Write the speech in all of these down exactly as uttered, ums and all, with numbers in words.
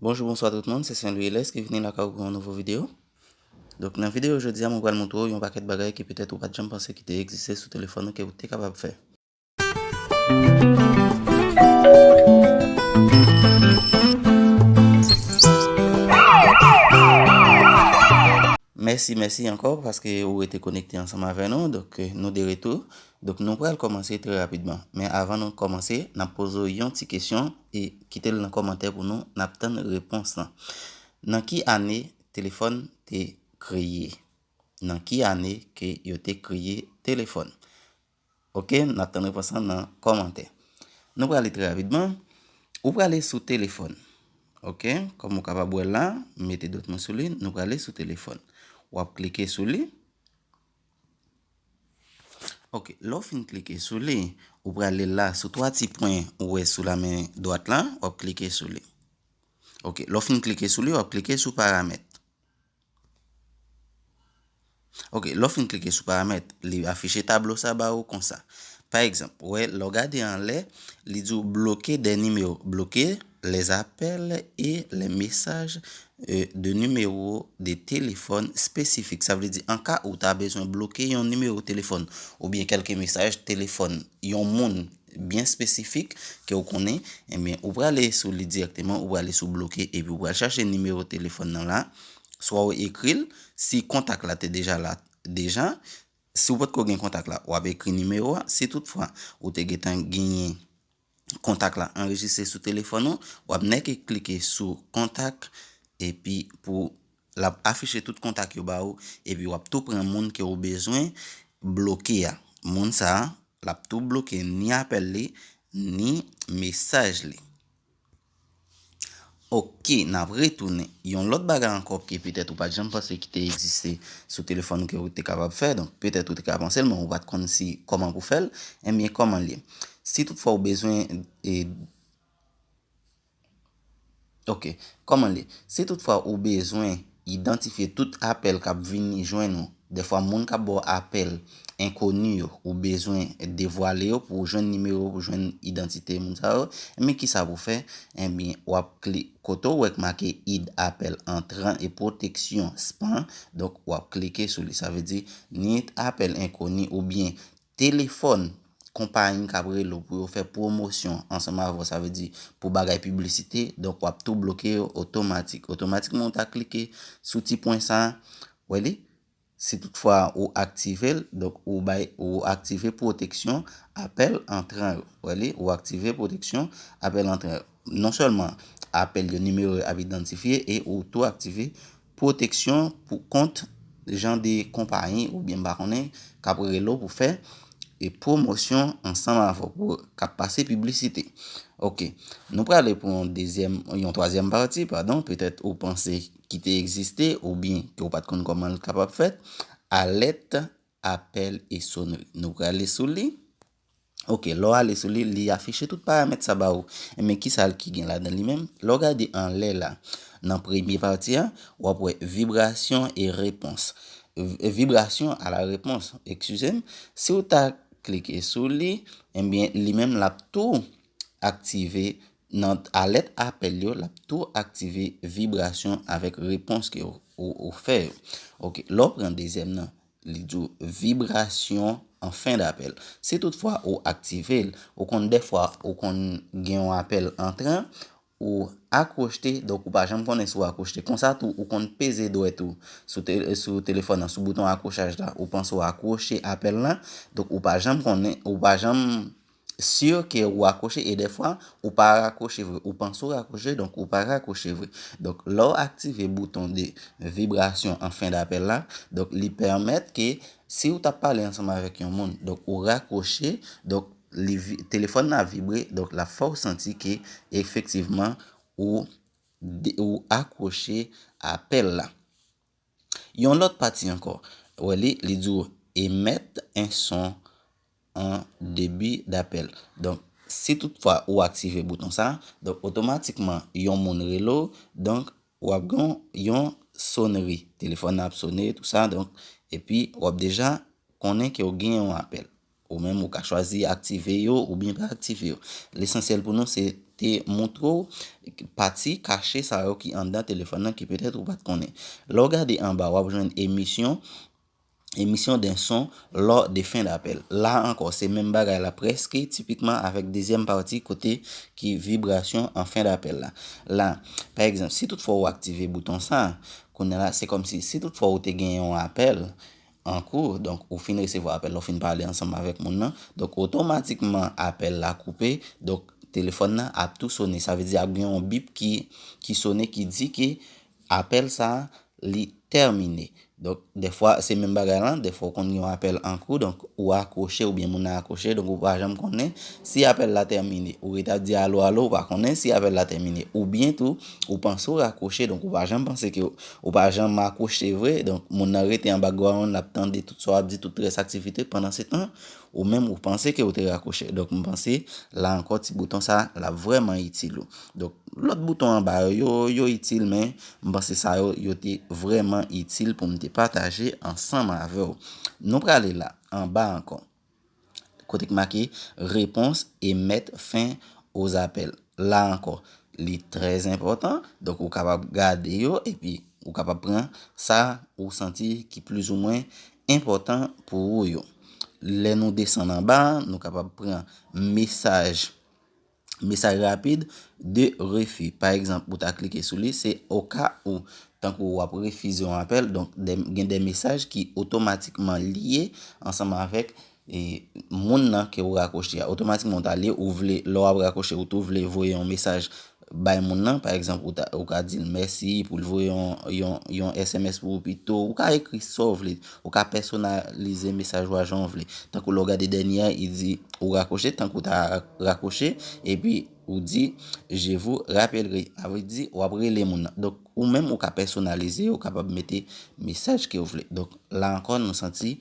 Bonjou, bonswa tout moun, se Saint Louis Lès ki vini lakay ou pou yon nouvo videyo. Donk, nan videyo jodi a, mwen pral montre w yon pakèt bagay ke petèt ou pa t janm panse ki te egziste sou telefòn ou ke ou te kapab fè. Mèsi, mèsi ankò paske ou rete konekte ansanm avè nou. Donk, nou de retou. Donk, nou pral kòmanse trè rapidman. Men avan nou kòmanse, n ap poze w yon ti kesyon e kite l nan kòmantè pou nou, n ap tann repons lan. Nan ki ane telefòn te kreye? Nan ki ane ke yo te kreye telefòn? Oke, n ap tann repons lan nan kòmantè. Nou prale trè rapidman. Ou prale sou telefòn. Oke, kòm ou kapab wè la, m mete dwèt mwen sou li, nou prale sou telefòn. W ap klike sou li. Oke, lè w fin klike sou li, ou prale la sou twa ti pwen ou wè sou la men dwat la, w ap klike sou li. Oke, lè w fin klike sou li, w ap klike sou paramèt. Oke, lè w fin klike sou paramèt, li afiche tablo sa ba ou konsa. Pa egzanp, ou wè, lè w gade anlè, li di w bloquer des numéros, bloquer les appels et les messages, euh, de numéros de téléphone spécifiques. Sa vle di, an ka ou ta bezwen bloke yon nimewo telefòn oubyen kèlke mesaj telefòn yon moun byen espesifik ke w konnen, ebyen, ou prale sou li dirèkteman, ou prale sou bloke, epi ou pral chache nimewo telefòn nan la, swa ou ekri l, si kontak la te deja la, deja, si w potko gen kontak la, w ap ekri nimewo a, si toutfwa ou te gentan genyen kontak la anrejistre sou telefòn ou, w ap nèk klike sou kontak, epi pou l ap afiche tout kontak yo ba ou, epi w ap tou pran moun ke ou bezwen bloke a. Moun sa a, l ap tou bloke ni apèl li, ni mesaj li. Oke, n ap retounen. Yon lòt bagay ankò ke petèt ou pa t janm panse ki te egziste sou telefòn ou ke ou te kapab fè. Donk, petèt ou te ka panse l, men ou pa t konn si kòman pou fè l. Ebyen, kòman l ye? Si toutfwa ou bezwen, e, oke, kòman l ye? Si toutfwa ou bezwen idantifye tout apèl k ap vini jwenn ou, dèfwa moun k ap ba w apèl enkoni yo, ou bezwen devwale yo pou w jwenn nimewo, pou w jwenn idantite moun sa yo, men kisa pou w fè? Ebyen, w ap kli-, kote w wè k make id apèl antran e pwoteksyon spam, donk w ap klike sou li. Sa vle di, ni apèl enkoni oubyen telefòn konpayi k ap rele w pou yo fè pwomosyon ansanm avè w, sa vle di pou bagay piblisite, donk w ap tou bloke yo otomatik. Otomatikman, ou ta klike sou ti pwen sa a, wè li, si toutfwa ou aktive l, donk ou bay, ou aktive pwoteksyon apèl antran yo. Wè li, ou aktive pwoteksyon apèl antran yo. Non sèlman apèl yo, nimewo yo ap idantifye e ou tou aktive pwoteksyon pou kont jan de konpayi oubyen m pa konnen k ap rele w pou fè e pwomosyon ansanm avè w, pou k ap pase piblisite. Oke, nou prale pou yon dezyèm, yon twazyèm pati, padon, petèt ou panse ki te egziste oubyen ke w pa t konn kòman l kapab fèt, alèt, apèl e sonri. Nou prale sou li. Oke, lè w ale sou li, li afiche tout paramèt sa ba ou. Men kisa l ki gen ladan li menm? Lè w gade anlè la, nan premye pati a, w ap wè vibrasyon e repons. V-, vibrasyon a la repons, eskize m. Si w ta klike sou li, ebyen, li menm l ap tou aktive nan alèt apèl yo, l ap tou aktive vibrasyon avèk repons ke ou, ou, ou fè yo. Oke, lè w pran dezyèm nan, li di w vibrasyon an fen dapèl. Si toutfwa ou aktive l, ou konn dèfwa, ou konn gen yon apèl antran, ou akwochte, donk ou pa janm konnen si w akwochte. Konsa tou, ou konn peze dwèt ou sou te-, sou telefòn nan, sou bouton akwochaj la, ou panse w akwoche apèl la, donk ou pa janm konnen, ou pa janm si ke ou akwoche, e dèfwa, ou pa rakwoche vre. Ou panse w rakwoche, donk ou pa rakwoche vre. Donk, lè w aktive bouton de vibrasyon an fen dapèl la, donk li pèmèt ke si w t ap pale ansanm avèk yon moun, donk ou rakwoche, donk li vi-, telefòn nan ap vibre, donk l ap fè w santi ke efektivman ou de-, ou akwoche apèl la. Yon lòt pati ankò, wè li, li di w émettre un son en début d'appel. Donk, si toutfwa ou aktive bouton sa, donk otomatikman yon moun rele w, donk w ap gen yon sonri. Telefòn nan ap sone, tou sa, donk, epi w ap deja konnen ke w gen yon apèl. Ou menm, ou ka chwazi aktive yo oubyen pa aktive yo. Lesansyèl pou nou, se te montre w pati kache sa yo ki anndan telefòn nan ki petèt ou pa t konnen. Lè w gade anba, w ap jwenn emisyon, émission d'un son lors de fin d'appel. La ankò, se menm bagay la prèske tipikman avèk dezyèm pati kote ki vibrasyon an fen d'apèl la. La, pa egzanp, si toutfwa ou aktive bouton sa, kounye a la, se kòmsi si toutfwa ou te gen yon apèl an kou, donk ou fin resevwa apèl la, ou fin pale ansanm avèk moun nan, donk otomatikman apèl la koupe, donk telefòn nan ap tou sone. Sa vle di ap gen yon bip ki, ki sone ki di ke apèl sa a, li tèmine. Donk, dèfwa, se menm bagay lan, dèfwa ou konn gen yon apèl an kou, donk ou akwoche oubyen moun nan akwoche, donk ou pa janm konnen si apèl la tèmine. Ou rete ap di alo, alo, ou pa konnen si apèl la tèmine. Oubyen tou, ou panse ou rakwoche, donk ou pa janm panse ke, ou pa janm akwoche vre, donk moun nan rete an background, l ap tande tout sa w ap di, tout rès aktivite, pandan se tan, ou menm ou panse ke ou te rakwoche. Donk, m panse, la ankò, ti bouton sa, l ap vrèman itil ou. Donk, lòt bouton anba yo, yo, yo itil, men m panse sa yo, yo te vrèman itil pou m te pataje ansanm avè w. Nou prale la, anba ankò. Kote k make réponse et mettre fin aux appels. La ankò, li trè enpòtan, donk ou kapab gade yo, epi ou kapab pran sa ou santi ki plizoumwen enpòtan pou ou yo. Lè nou desann anba, nou kapab pran mesaj, mesaj rapid de refi. Pa egzanp, ou ta klike sou li, se oka ou, tankou w ap refize yon apèl, donk de, gen de mesaj ki otomatikman lye ansanm avèk e moun nan ke ou rakwoche a. Otomatikman, ou ta li, ou vle, lè w ap rakwoche, ou tou vle voye yon mesaj bay moun nan. Pa egzanp, ou ta, ou ka di l mèsi pou l voye yon, yon, yon S M S pou ou pito. Ou ka ekri sa w vle. Ou ka pèsonalize mesaj ou a jan w vle. Tankou lè w gade dènye a, li di ou rakwoche, tankou w ta rakwoche, epi ou di, je vous rappellerai. Sa vle di, w ap rele moun nan. Donk, ou menm, ou ka pèsonalize, ou kapab mete mesaj ke w vle. Donk, la ankò, nou santi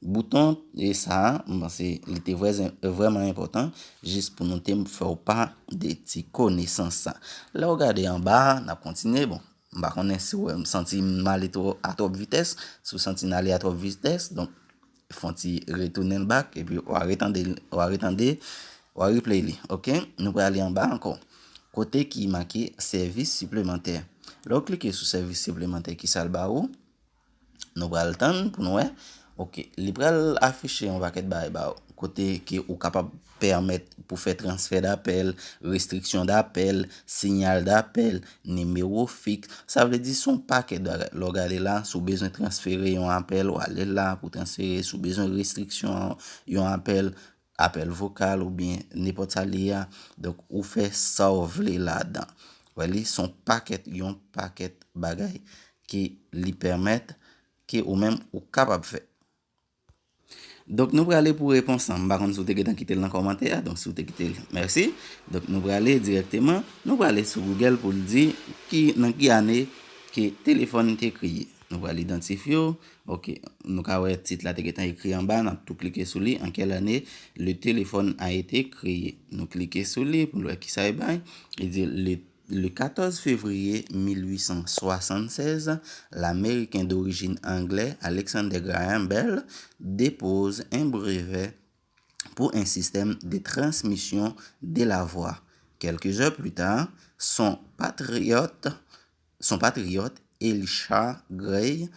bouton e sa a, m panse li te vrè, vrèman enpòtan, jis pou nou te fè w pa de ti konesans sa. Lè w gade anba a, n ap kontinye. Bon, m pa konnen si w wè m santi m ale twò, a twòp vitès. Si w santi n ale a twòp vitès, donk, fè yon ti retounen l back, epi w a retande, w a retande, w a replay li, oke? Nou prale anba ankò. Kote ki make sèvis siplemantè. Lè w klike sou sèvis siplemantè, ki sa l ba ou? Nou pral tann pou nou wè. Oke, li pral afiche yon pakèt bagay ba ou. Kote ke ou kapab pèmèt pou fè transfè dapèl, restriksyon dapèl, siyal dapèl, nimewo fiks. Sa vle di se yon pakèt bagay. Lè w gade la, si w bezwen transfere yon apèl, w ale la pou transfere. Si w bezwen restriksyon yon apèl, apèl vokal oubyen nenpòt sa li ye a, donk ou fè sa w vle ladan. Wè li, se yon pakèt, yon pakèt bagay ke li pèmèt ke ou menm ou kapab fè. Donk, nou prale pou repons lan. M pa konn si w te gentan kite l nan kòmantè a, donk si w te kite l, mèsi. Donk, nou prale dirèkteman, nou prale sou Google pou l di ki, nan ki ane ke telefòn te kreye. Nou prale idantifye w. Oke, nou ka wè tit la te gentan ekri anba, n ap tou klike sou li. En quelle année le téléphone a été créé? Nou klike sou li pou n wè ki sa e bay. Li di le Le quatorze février mille huit cent soixante-seize, l'Américain d'origine anglaise Alexander Graham Bell dépose un brevet pour un système de transmission de la voix. Quelques heures plus tard, son patriote, son patriote Elisha Gray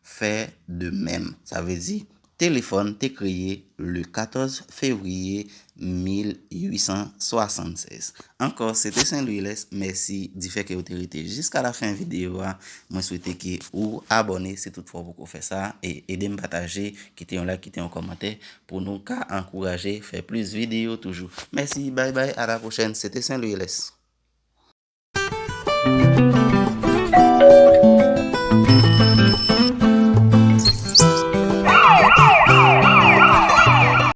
fait de même. Sa vle di, telefòn te kreye le quatorze février mil uit san swasannsèz. Ankò, se te Saint Louis Lès. Mèsi difè ke ou te rete jiska lafen videyo a. Mwen swete ke ou abòne si toutfwa ou poko fè sa, e ede m pataje, kite yon like, kite yon kòmantè pou nou ka ankouraje fè plis videyo toujou. Mèsi, bay bay, a la pwochèn. Se te Saint Louis Lès.